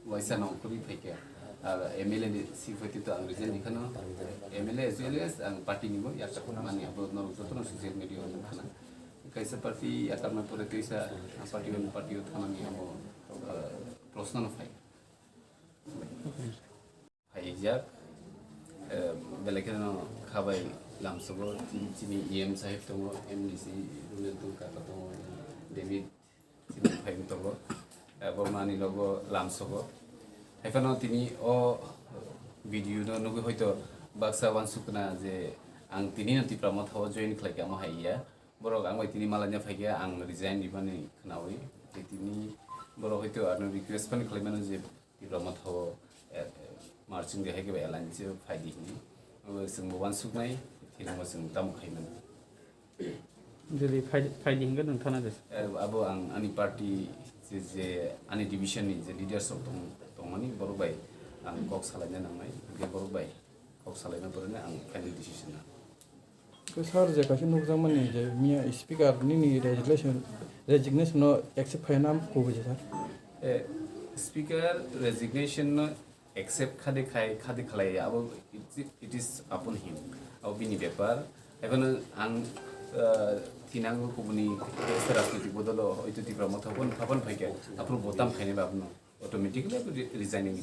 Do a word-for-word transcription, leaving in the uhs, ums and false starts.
Waisa no kuri phaikha. Ar M L A ni si phaiti to ang resign dikhano. M L A as well as ang party ni bo yaksa khuna mani abo norok joto no social media o nukha na. Kaisa party yakar ma pore kaisa party on party o thana ni abo, ah, proshno no phai. Phaijak, eh, belai kheno khabai lamsogo, chini E M sahib tongo, M D C Runen Tungkar tongo, David Chini phai tongo, eh, bo mani logo lamsogo. Haiphano tini o video no nugwi hoito baksa wansukna je ang tini no Tipra Motha o join khlai kamo hai ya. Borok ang bai tini malanya phai khe ang resign ribani khnawi. Tei tini borok hoito ano request phano khlai mano je Tipra Motha o, eh, eh, marching de hai khe bai alliance phai di hini. Abo chwng bo wansuknai, tini bo chwng tamo khai mano. Jodi phai, phai di hingke nwng thana de. Eh, abo ang ani party je, je ani division ni je leaders rok tong, tongmani borok bai ang kok salaina nangnai, hingke borok bai kok salaina porene ang final decision na. Ko sir je kaisa nukjakmani je miya speaker nini resignation, resignation no accept khaina kubui je sir. Eh, speaker resignation no accept khade khai, khade khlai ya, abo it, it is upon him. Abo bini bepar. Ekhon ang, eh, thinang kubuni rajnitik bodolo hoito Tipra Motha pon, phapan phaikha, aphuru botam khainai ba abono automatically abo re-, resigning.